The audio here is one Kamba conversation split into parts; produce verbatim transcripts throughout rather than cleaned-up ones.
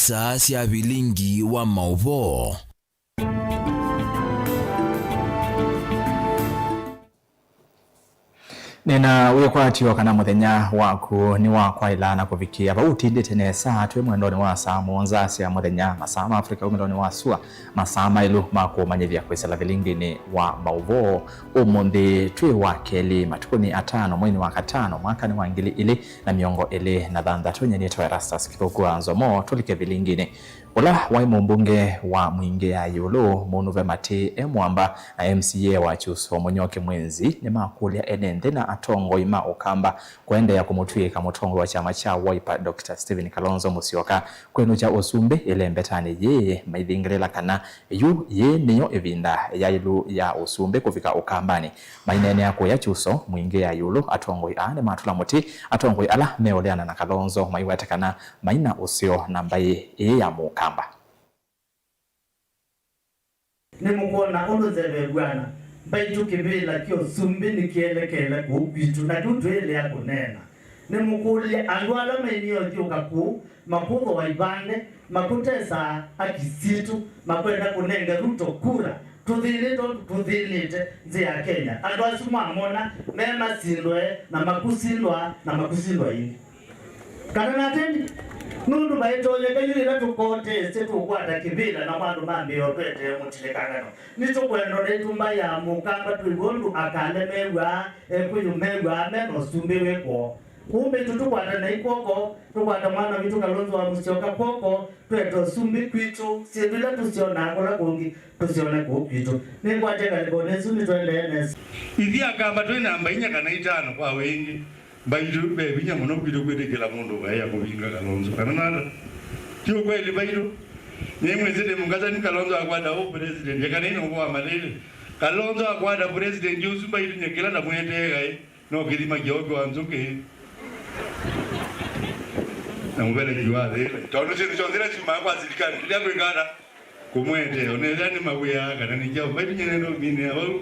Saa sya vilingi wa maũvoo. Nĩna wĩkwatyo kana mũthenya waku nĩwakwaĩla na kũvikĩa vau ũtindĩte nesa. Twĩ mwendonĩ wa saa mũonza sya mũthenya, masaa ma Africa, wumĩlonĩ wa sua, masaa maĩlu ma kũmanyĩthya kwĩsĩla vilinginĩ wa maũvoo. Ũmũnthĩ twĩ wa kelĩ, matukũnĩ atano, mweinĩ wa katano, mwakanĩ wa ngili ilĩ na mĩongo ĩlĩ na thanthatũ. Nyie nĩtawa Erastus Kĩthũku wa Nzomo. Tũlike vilinginĩ. Ũla waĩ mũmbunge wa Mwingĩ ya Ĩũlũ, Mũnuve Matĩ e Mwamba, na M C A wa Kyuso, Mũnyoke Mwenzi, nĩmakũlya ene nthĩ na atongoi ma Ũkamba kũendeea kũmũtw'ĩĩka mũtongoi wa kyama kya Wiper, Doctor Stephen Kalonzo Musyoka, kwĩnũkya ũsumbĩ ĩlembetanĩ yĩĩ, maithingĩlĩla kana yu yĩĩ nĩyo ĩvinda yaĩlu ya ũsumbĩ kũvika Ũkambanĩ. Maineenea kũya Kyuso, Mwingĩ ya Ĩũlũ, atongoi aa nĩmatũla mũtĩ atongoi ala meũleana na Kalonzo, maiweta kana mai na ũseo na mbaĩ ĩĩ ya Mũkamba. Nĩmũkwona ũndũ nzeve ĩvw'ana? Mbaitũ kĩvĩla kya ũsumbĩ nĩkĩelekele kũu kwitũ, na kĩu twĩĩlea kũneena. Nĩmũkũlya andũ ala maimie ũthyũka kũu, makũthũa ivande, makũtesaa aki sitũ, makwenda kũnenge Ruto kura. Tũthĩnĩte ũndũ tũthĩnĩte nthĩ ya Kenya. Andũ asu mwamona me masindwe na makusindwa na makusindwa ĩngĩ. Kana natendi? Nũndũ vaitonyeka yu yĩla tũkoteesye tũkwata kĩvĩla na andũ mambĩĩa ũtwetee mũtilĩkangano. Nĩtũkwenda ũla ĩtumba ya Mũkamba twĩw'e ũndũ akale mew'aa, Ekũyũ mew'aa me na ũsumbĩ wĩ kwoo. Kũu mbaitũ tũkwatanei kw'oko, tũkwata mwana witũ Kalonzo wa Musyoka kw'oko, twete ũsumbĩ kwitũ, syĩndũ ila tũsyonaa kũla kũngĩ, tũsyone kũu kwitũ. Nĩngwatya ngalĩkonĩ ĩsu nĩtũendee nesa. Ithyĩ Akamba twĩ namba inya kana itano kwa wingĩ, mbaitũ ve vinya mũno kwitũ kwĩtĩkĩla mũndũ ũkaĩa kũvinga Kalonzo, kana nata? Ti ũkweli mbaitũ? Nĩmwĩsĩ ndĩ mũkasani Kalonzo akwata ũ president, eka nĩ nũkũ wa malaĩle. Kalonzo akwata president ũsu mbaitũ nyekĩla ndamwetee kaĩ. No kĩthima kĩoo kĩwa nzũkĩ. Na mũveleki wa thĩle. Tondũ syĩndũ syonthe ila syumaa kwa silikalĩ, tũlya kwĩka ata? Kũmwetee. Ona ethĩwa nĩ mawĩaa kana nĩ kyaũ. Vai nĩnenda ũminĩa vau.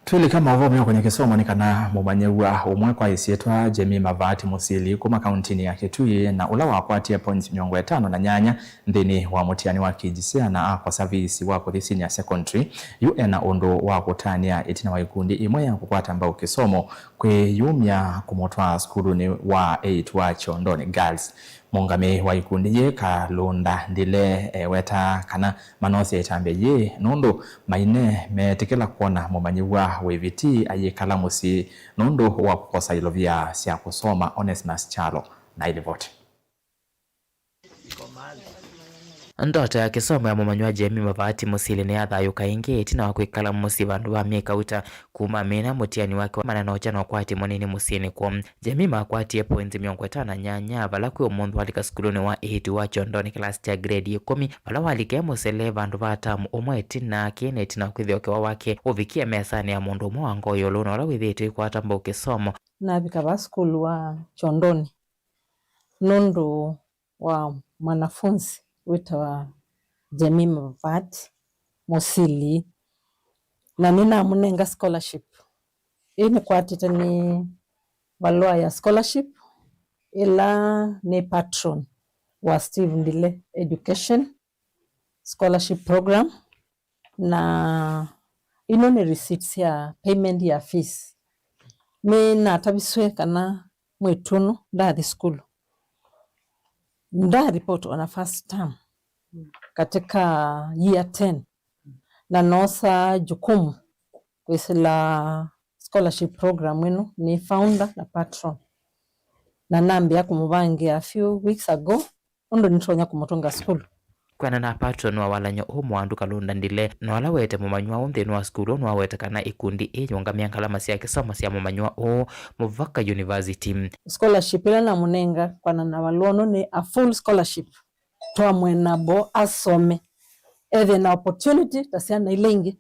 Twĩlika maũvoo meũkony'a kĩsomo nĩ kana mũmanyĩw'a ũmwe kwa ĩsyĩtwa Jemima Vaati Mũsili kuma kauntinĩ ya Kitui, na ũla wakwatie points mĩongo ĩtano na nyanya nthĩnĩ wa mũtiani wa K J S E A na akosa visi wa kũthi senior secondary, yu ena ũndũ wa kũtanĩa ĩtina wa ikundi imwe ya kũkwata mbau kĩsomo kwĩyumya kũmũtwaa sukulunĩ wa eight wa Kyondoni Girls. Mũngamĩi wa ikundi yĩĩ, Kalũnda Ndile, ewetaa kana manosie ĩtambya yĩĩ nũndũ maine meetĩkĩla kwona mũmanyĩw'a wĩ vitii ayĩkala mũsyĩ nũndũ wa kũkosa ilovia sya kũsoma. Onesmus Kyalo na ilivoti. Ndoto ya kĩsomo ya mũmanyĩw'a Jemima Vaati Mũsili nĩyathayũũka ĩngĩ ĩtina wa kwĩkala mũsyĩ vandũ va myei kauta kuma amina mũtiani wake wa manana ũkya na ũkwati mũnini mũsyĩnĩ kwoo. Jemima akwatie points mĩongo ĩtano na nyanya, vala kwĩ ũmũnthĩ walika sukulunĩ wa eight wa Kyondoni, kĩlasi kya grade ĩkũmi, vala walika e mũsele vandũ va tamu ũmwe ĩtina, kĩĩ nĩ ĩtina wa kwĩthĩa ũkĩwa wake ũvikie mesanĩ ya mũndũ ũmwe wa ngoo ĩũlũ na ũla wĩthĩĩtwe ĩkwata mbau kĩsomo. Navika va sukulu wa Kyondoni nũndũ wa mwanafunzi wĩtawa Jemima Vaati Mũsili, na nĩnamũnenga scholarship. Ĩĩ nĩkwatĩte nĩ valũa ya scholarship ĩla nĩ patron wa Steve Ndile Education Scholarship Program, na ino nĩ receipt sya payment ya fees. Nĩnataviswe kana mwĩĩtu ũno ndathi sukulu, nda report on a first term katika year ten, na noosa jukumu kwĩsĩla scholarship program ĩno nĩ founder na patron, na nambĩa kũmũvangĩa a few weeks ago ũndũ nĩtonya kũmũtũnga sukulu. Kwĩanana na patron wa walany'o ũũ, Mwandu Kalũnda Ndile, na ũla weete mũmanyĩw'a ũũ nthĩnĩ wa sukulu ũũ, nĩwaweta kana ikundi ii yĩũngamĩa ngalama sya kĩsomo sya mũmanyĩw'a ũũ mũvaka university. Scholarship ĩla namũnenga kwĩanana na valũa ũno nĩ a full scholarship. Twamwena bo asome, ethe na opportunity ta syana ila ingĩ,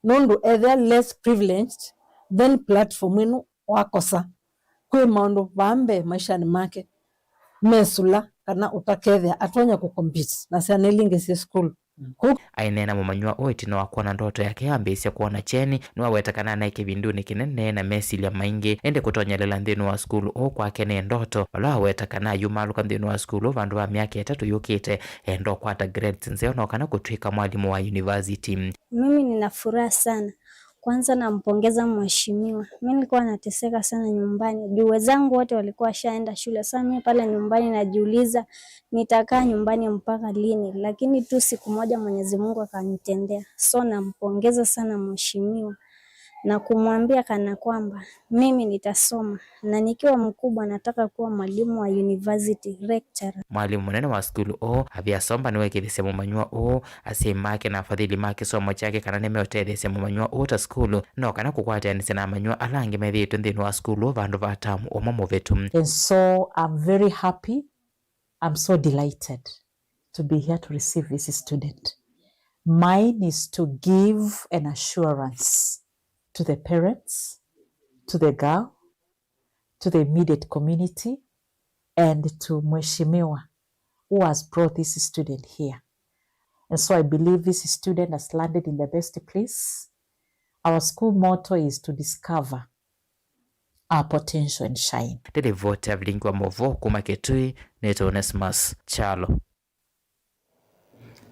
nũndũ ethĩa less privileged, then platform ĩno wakosa, kwĩ maũndũ vaa mbee maishanĩ make mesũla kana ũtakethĩa atonya kũcompete na syana ila ingĩ syĩ sukulu. Aineena mũmanyĩw'a ũũ ĩtina wa kwona ndoto yake yambĩĩsya kwona kyeni, nĩwaweta kana naĩ kĩvindunĩ kĩnene na mesilya maingĩ, ĩndĩ kũtonyelela nthĩnĩ wa sukulu ũũ kwake nĩ ndoto, vala waweta kana ayumaalũka nthĩnĩ wa sukulu vandũ va myaka ĩtatũ yũkĩte, enda ũkwata grades nzeo no kana kũtw'ĩka mwalimũ wa yunivasiti. Mimi nina furaha sana. Kwanza nampongeza mheshimiwa. Mimi nilikuwa nateseka sana nyumbani. Juu wenzangu wote walikuwa washaenda shule. Sasa mimi pale nyumbani najiuliza, nitakaa nyumbani mpaka lini? Lakini tu siku moja Mwenyezi Mungu akanitendea. So nampongeza sana mheshimiwa na kumwambia kana kwamba mimi nitasoma na nikiwa mkubwa nataka kuwa mwalimu wa university lecturer. Mwalimũ mũnene wa sukulu ũũ, Avia Somba, nĩwekĩthisye mũmanyĩw'a ũũ asyai make na afadhili ma kĩsomo kyake kana nĩmeũtetheesya mũmanyĩw'a ũũ ta sukulu, no kana kũkwatĩanĩsya na amanyĩw'a ala angĩ methĩĩtwe nthĩnĩ wa sukulu ũũ vandũ va tamu ũmwe mũvĩtu. And so I'm very happy, I'm so delighted to be here to receive this student. Mine is to give an assurance to the parents, to the girl, to the immediate community, and to Mheshimiwa who has brought this student here. And so I believe this student has landed in the best place. Our school motto is to discover our potential and shine. Nĩ livoti ya vilingi wa maũvoo kuma Kitui, nĩtwa Onesmus Kyalo.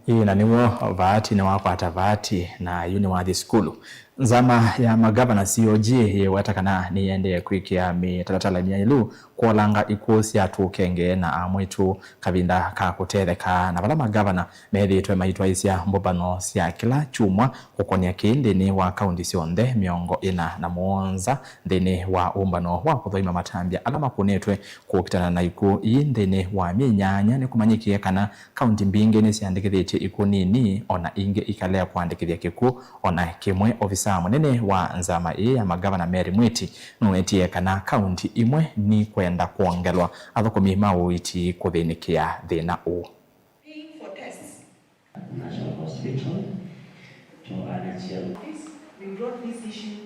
Ĩĩ, na nĩw'o Vaati nĩwakwata Vaati na yu nĩwathi sukulu. Nzama ya magavana C O G yĩweta kana nĩyĩendee kwĩkĩa mĩtalatala myaĩlu kwolanga ikw'ũ sya tũkenge na amwĩtu kavinda ka kũtetheka, na vala magavana methĩĩtwe maitwaĩsya mbũmbano sya kĩla kyumwa kũkonĩa kĩĩ nthĩnĩ wa kaunti syonthe mĩongo ĩna na mũonza nthĩnĩ wa ũmbano wa kũthoima matambya ala makũnĩtwe kũkitana na ikw'ũ ii nthĩnĩ wa myei nyaanya. Nĩkũmanyĩkie kana kaunti mbingĩ nĩsyandĩkĩthĩtye ikw'ũ nini, o na ingĩ ikalea kũandĩkĩthya kĩkw'ũ o na kĩmwe. Ovisaa mũnene wa nzama ĩĩ ya magavana Mary Mwĩti nũwetie kana kaunti imwe nikwenda kwongelwa athũkũmi ma ũiiti kũthĩnĩkĩa thĩna ũũ. Paying for tests. National Hospital to Anachel. This, we brought this issue,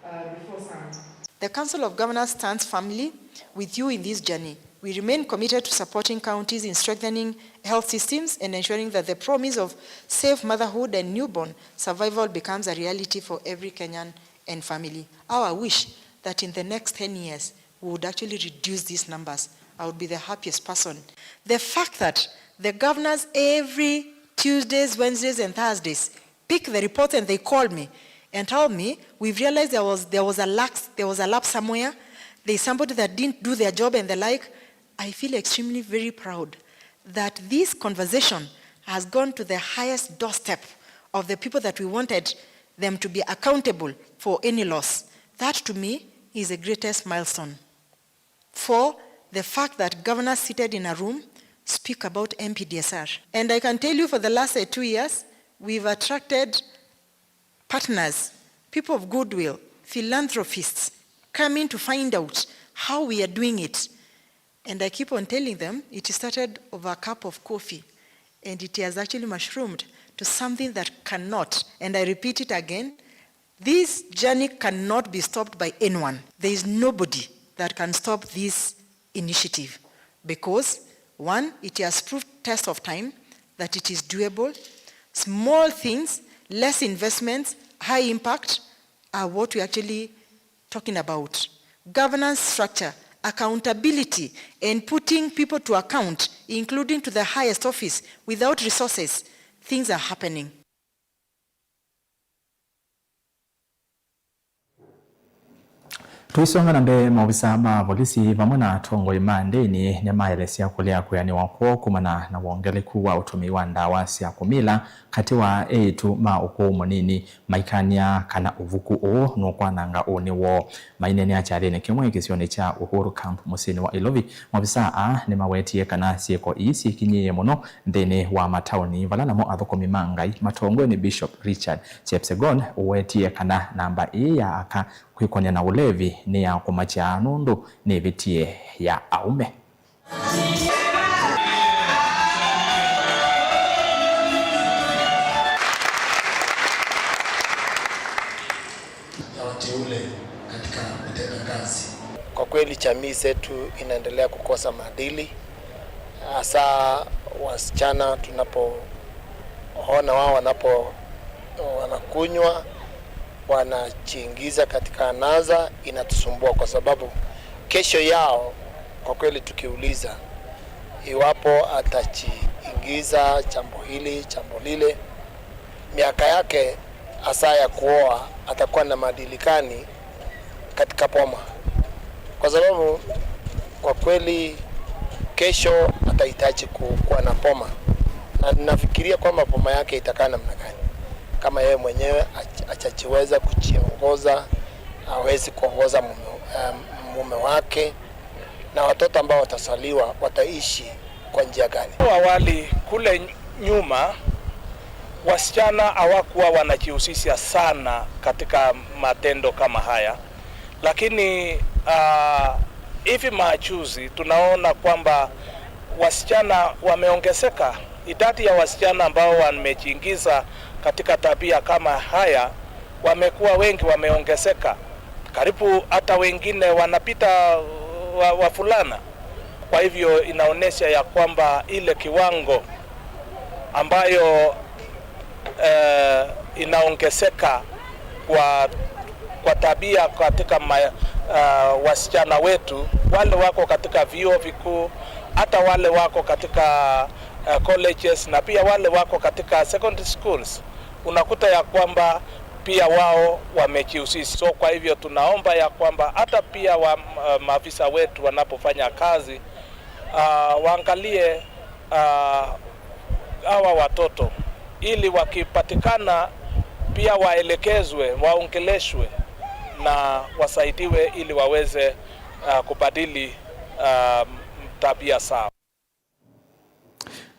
uh, before some. The Council of Governors stands firmly with you in this journey. We remain committed to supporting counties in strengthening health systems and ensuring that the promise of safe motherhood and newborn survival becomes a reality for every Kenyan and family. Our wish that in the next ten years, we would actually reduce these numbers. I would be the happiest person. The fact that the governors every Tuesdays, Wednesdays, and Thursdays pick the reports and they call me and tell me, "We've realized there was, there was a lax, there was a lapse somewhere, there's somebody that didn't do their job," and the like, I feel extremely very proud that this conversation has gone to the highest doorstep of the people that we wanted them to be accountable for any loss. That to me is the greatest milestone. For the fact that governors seated in a room speak about M P D S R. And I can tell you for the last, uh, two years, we've attracted partners, people of goodwill, philanthropists coming to find out how we are doing it. And I keep on telling them, it started over a cup of coffee, and it has actually mushroomed to something that cannot, and I repeat it again, this journey cannot be stopped by anyone. There is nobody that can stop this initiative because, one, it has proved test of time that it is doable. Small things, less investments, high impact are what we're actually talking about. Governance structure, accountability, and putting people to account, including to the highest office. Without resources, things are happening. Tũisonga na mbee, maovisa ma volisi vamwe na atongoi ma ndĩni nĩmaelesya kũlea kwĩanĩwa kwoo kumana na wongeleku wa ũtũmĩi wa ndawa sya kũmila katĩ wa eĩtu ma ũkũũ mũnini, maikany'a kana ũvuku ũũ nũkwananga ũnĩ woo. Maineenea kyathĩnĩ kĩmwe kĩsionĩ kya Uhuru Camp mũsyĩnĩ wa Ilovi, maovisa aa nĩmawetie kana syĩko ii syĩkinyĩĩe mũno nthĩnĩ wa mataoni, vala namo athũkũmi ma Ngai matongoew'e nĩ Bishop Richard Chepsegon ũwetie kana namba ĩĩ ya aka kwĩkonĩa na ũlevi nĩ ya kũmakya nũndũ nĩ ĩvĩtye ya aũme. Ya wateule katika utendakazi. Kwa kweli, jamii zetu inaendelea kukosa maadili, hasa wasichana tunapo Ona wao wanapo-, wanakunywa, wanajiingiza katika anasa, inatusumbua kwa sababu kesho yao, kwa kweli, tukiuliza iwapo atajiingiza jambo hili, jambo lile, miaka yake hasa ya kuoa atakuwa na maadili gani katika boma, kwa sababu kwa kweli kesho atahitaji ku-, kuwa na boma, na ninafikiria kwamba boma yake itakaa namna gani kama yeye mwenyewe haj-, hajajiweza kujiongoza, hawezi kuongoza mume, eh, mume wake, na watoto ambao watazaliwa wataishi kwa njia gani? Awali kule nyuma, wasichana hawakuwa wanajihusisha sana katika matendo kama haya, lakini, ah, hivi majuzi tunaona kwamba wasichana wameongezeka. Idadi ya wasichana ambao wamejiingiza katika tabia kama haya wamekuwa wengi, wameongezeka. Karibu hata wengine wanapita wa-, wavulana. Kwa hivyo inaonyesha ya kwamba ile kiwango ambayo, eh, inaongezeka kwa, kwa tabia katika ma-, eh, wasichana wetu, wale wako katika vyuo vikuu, hata wale wako katika, eh, colleges, na pia wale wako katika secondary schools, unakuta ya kwamba pia wao wamejihusisha. So, kwa hivyo tunaomba ya kwamba hata pia wa, eh, maafisa wetu wanapofanya kazi, ah, waangalie, ah, hawa watoto ili wakipatikana pia waelekezwe, waongeleshwe na wasaidiwe ili waweze, ah, kubadili, ah, tabia zao.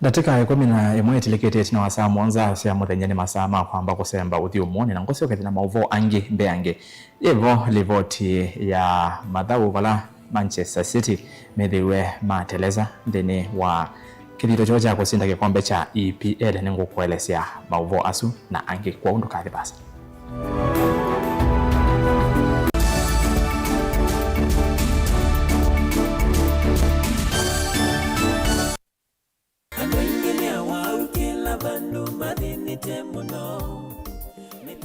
Ndatĩka ĩkũmi na ĩmwe ĩtilĩkĩte ĩtina wa saa mũonza sya mũthenya nĩ masaa ma kwamba kũsemba ũthyũmũonĩ, na ngũsyokethya na maũvoo angĩ mbeange. Yĩvo livoti ya mathaũ vala Manchester City methĩiwe matelesa nthĩnĩ wa kĩthito kyoo kya kũsinda kĩkombe kya E P L. Nĩngũkũelesya maũvoo asu na angĩ, kwoou ndũkathi vaasa. Andũ aingĩ nĩ awau kĩla vandũ mathĩnĩte mũno.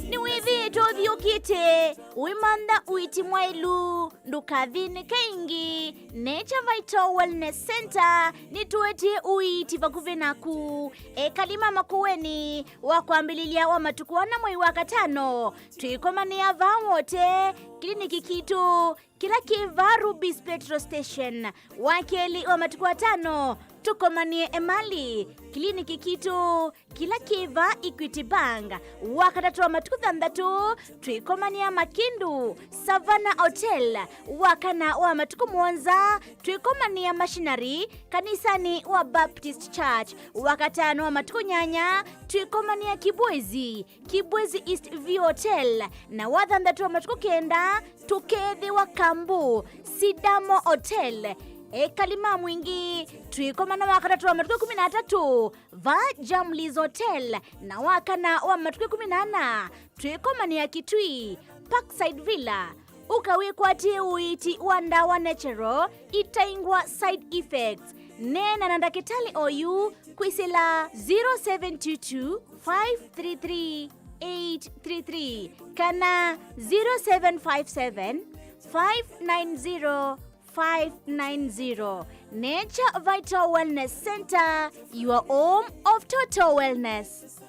Nĩwĩthĩĩtwe ũthiũkĩte wĩmantha ũiiti mwaĩlu, ndũkathĩnĩke ĩngĩ. Nature Vital Wellness Center nĩtũetie ũiiti vakuvĩ naku. Ekali ma Makueni, wa kwambĩlĩlya wa matukũ ana mwei wa katano, twĩkomanĩa vaa Wote, kliniki kitũ kĩla kĩ vaa Rubis Petrol Station. Wa kelĩ wa matukũ atano, tũkomanĩe Emali, kliniki kitũ kĩla kĩ vaa Equity Bank. Wa katatũ wa matukũ thanthatũ, twĩkomanĩa Makindu, Savannah Hotel. Wa kana wa matukũ mũonza, twĩkomanĩa Machinery, kanisanĩ wa Baptist Church. Wa katano wa matukũ nyanya, twĩkomanĩa Kibwezi, Kibwezi East View Hotel. Na wa thanthatũ wa matukũ kenda, tũkeethĩwa Kambu, Sidamo Hotel. Ekali ma Mwingi, twĩkomana wa katatũ wa matukũ ĩkũmi na atatũ, vaa Jamlis Hotel. Na wa kana wa matukũ ĩkũmi na ana, twĩkomanĩa Kitui, Parkside Villa. Ũka wĩkwatĩe ũiiti wa ndawa natural itaingwa side effects. Neena na ndakĩtalĩ oyu kwĩsĩla zero seven two two, five three three, eight three three kana zero seven five seven, five nine zero, five nine zero. Nature Vital Wellness Center, your home of total wellness.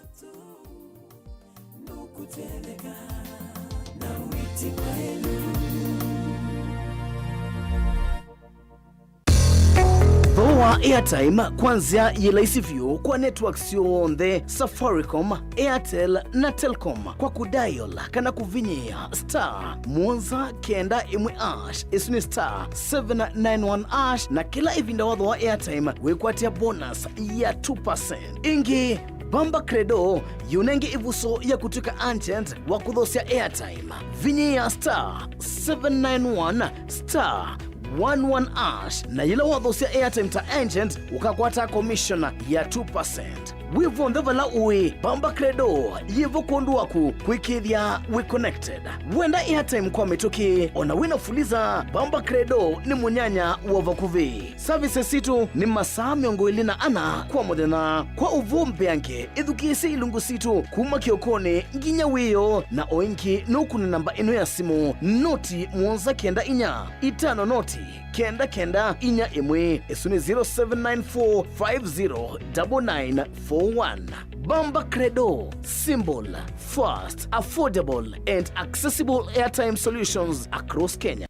Thooa airtime kwa nzĩa yĩ laisi vyũ kwa networks syonthe, Safaricom, Airtel na Telcom, kwa kũdial kana kũvinyĩĩa star mũonza kenda ĩmwe hash, ĩsu nĩ star seven nine one hash, na kĩla ĩvinda wathooa airtime wĩkwatĩa bonus ya two percent. Ĩngĩ, Bamba Credo yĩũnenge ĩvuso ya kũtw'ĩka agent wa kũthoosya airtime. Vinyĩĩa star seven nine one star one one hash, na yĩla wathoosya airtime ta agent, ũkakwata commission ya two percent. Wĩ vonthe vala ũĩ, Bamba Credo yĩvo kwondũ waku kwĩkĩĩthya wĩ connected. Wenda airtime kwa mĩtũkĩ, ona wĩna Fuliza, Bamba Credo nĩ mũnyanya wa vakuvĩ. Services sitũ nĩ masaa mĩongo ĩlĩ na ana kwa mũthenya. Kwa ũvoo mbeange, ĩthukĩĩsye ilungu sitũ kuma kĩokonĩ nginya wĩoo, na o ĩngĩ nũkũne namba ĩno ya simũ, noti mũonza kenda inya itano noti kenda kenda inya ĩmwe. Ĩsu nĩ zero seven nine four five zero double nine four one. Bamba Credo, simple, fast, affordable and accessible airtime solutions across Kenya.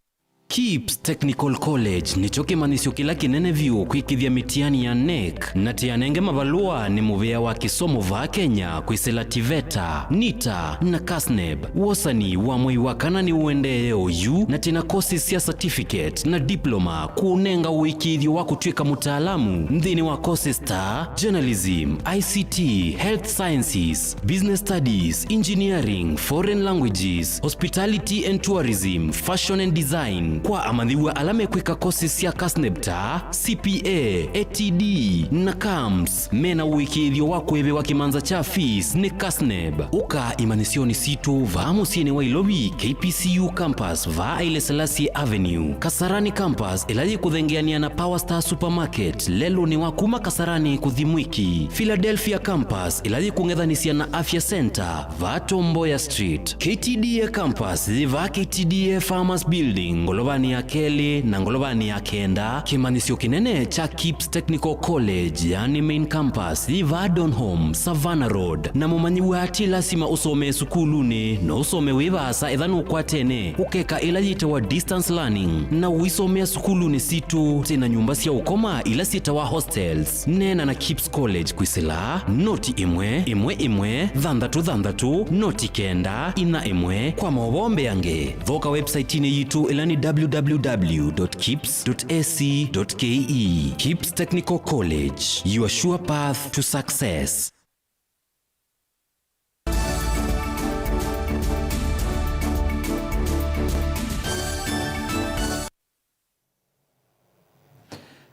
Kips Technical College nĩkyo kĩmanyĩsyo kĩla kĩnene vyũ kwĩkĩthya mĩtiani ya NEC, na tĩanenge mavalũa nĩ mũvĩa wa kĩsomo vaa Kenya kwĩsĩla TVETA, NITA, na KASNEB. Wosani wa mwei wa kana nĩũendee oyu, na twĩna courses sya certificate na diploma kũũnenga ũĩkĩĩthyo wa kũtw'ĩka mũtaalamu nthĩnĩ wa courses ta journalism, I C T, health sciences, business studies, engineering, foreign languages, hospitality and tourism, fashion and design. Kwa amanyĩw'a ala mekwĩka courses sya KASNEB ta C P A, A T D, na CAMS, mena ũĩkĩĩthyo wa kũĩvĩwa kĩmanza kya fees nĩ KASNEB. Ũka imanyĩsyonĩ sitũ vaa mũsyĩnĩ wa Ilovi, K P C U campus vaa Haile Selassie Avenue, Kasarani campus ĩla yĩkũthengeanĩa na Power Star Supermarket lelũnĩ wa kuma Kasarani kũthi Mwiki, Philadelphia campus ĩla yĩkũng'ethanĩsya na Afya Center vaa Tom Mboya Street, K T D A campus yĩ vaa K T D A Farmers Building ngolovanĩ ya kelĩ na ngolovanĩ ya kenda. Kĩmanyĩsyo kĩnene kya Kips Technical College, yani main campus, yĩ vaa Donholm, Savannah Road. Na mũmanyĩw'a ti lasima ũsomee sukulunĩ, no ũsome wĩ vaasa ethĩwa nũkwatene ũkeka ĩla yĩtawa distance learning, na ũisomea sukulunĩ sitũ. Twĩna nyũmba sya ũkoma ila syĩtawa hostels. Neena na Kips College kwĩsĩla noti ĩmwe ĩmwe ĩmwe thanthatũ thanthatũ noti kenda inya ĩmwe. Kwa maũvoo mbeange, thoka website-inĩ yitũ ĩla nĩ w w w dot kips dot a c dot k e. Kips Technical College, your sure path to success.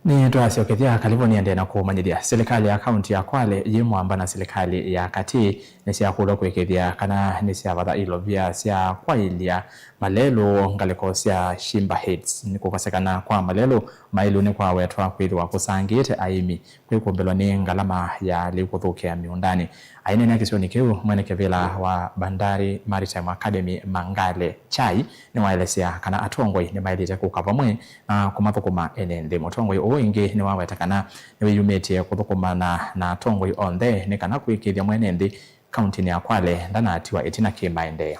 Nĩtwasyokethya, kalĩvo nĩendee na kũmanyĩthya. Silikalĩ ya kaunti ya Kwale yĩ mwamba na silikalĩ ya katĩ nĩsyakũlwa kũĩkĩĩthya kana nĩsyavatha ilovia sya kwaĩlya malelũ ngalĩko sya Shimba Heights. Nĩ kũkosekana kwa malelũ maĩlu nĩkwawetwa kwĩthĩwa kũsangĩĩte aĩmi kwĩkũmbĩlwa nĩ ngalama ya lĩu kũthũkĩa mĩũndanĩ. Aineenea kĩsionĩ kĩu, mwene kĩvĩla wa Bandari Maritime Academy, Mangale Chai, nĩwaelesya kana atongoi nĩmaĩlĩte kũka vamwe na kũmathũkũma ene nthĩ. Mũtongoi ũũ ĩngĩ nĩwaweta kana nĩwĩyumĩtye kũthũkũmana na atongoi onthe nĩ kana kũĩkĩĩthya mwene nthĩ kauntinĩ ya Kwale ndanatiwa ĩtina kĩ maendeeo.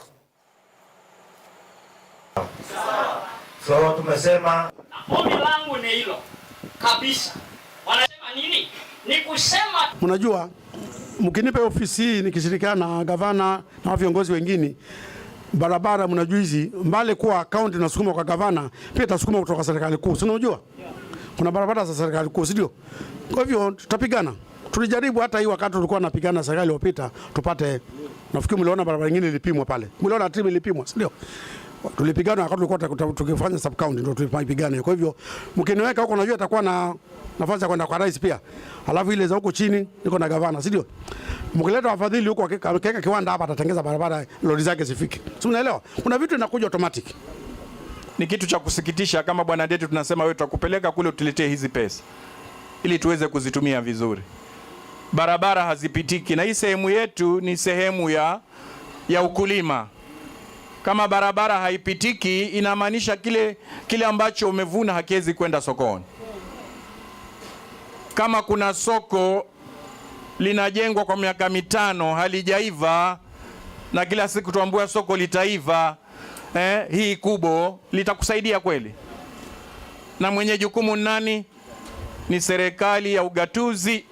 So tumesema. Ombi langu ni hilo kabisa. Wanasema nini? Ni kusema. Mnajua, mkinipa ofisi hii nikishirikiana na gavana na viongozi wengine, barabara mnajua hizi, mbali kuwa kaunti inasukuma kwa gavana, pia itasukuma kutoka serikali kuu. Si unajua? Kuna barabara za serikali kuu, si ndio? Kwa hivyo tutapigana. Tulijaribu hata hii wakati tulikuwa tunapigana na serikali iliyopita tupate, nafikiri mliona barabara nyingine ilipimwa pale. Mliona timu ilipimwa, si ndio? Tulipigana wakati tulikuwa tuta-, tukifanya sub county, ndio tulipigana. Kwa hivyo mkiniweka huko, najua itakuwa na nafasi ya kwenda kwa rais pia. Alafu ile za huko chini niko na gavana, si ndio? Mkileta wafadhili huko, akika-, akiweka kiwanda hapa, atatengeza barabara, lori zake zifike. Si mnaelewa? Kuna vitu inakuja automatic. Ni kitu cha kusikitisha kama bwana Ndeti tunasema, "Wewe, tutakupeleka kule utuletee hizi pesa ili tuweze kuzitumia vizuri." Barabara hazipitiki, na hii sehemu yetu ni sehemu ya, ya ukulima. Kama barabara haipitiki, inamaanisha kile, kile ambacho umevuna hakiwezi kwenda sokoni. Kama kuna soko linajengwa kwa miaka mitano, halijaiva, na kila siku tuambiwa soko litaiva, eh, hii kubo litakusaidia kweli? Na mwenye jukumu nani? Ni serikali ya ugatuzi.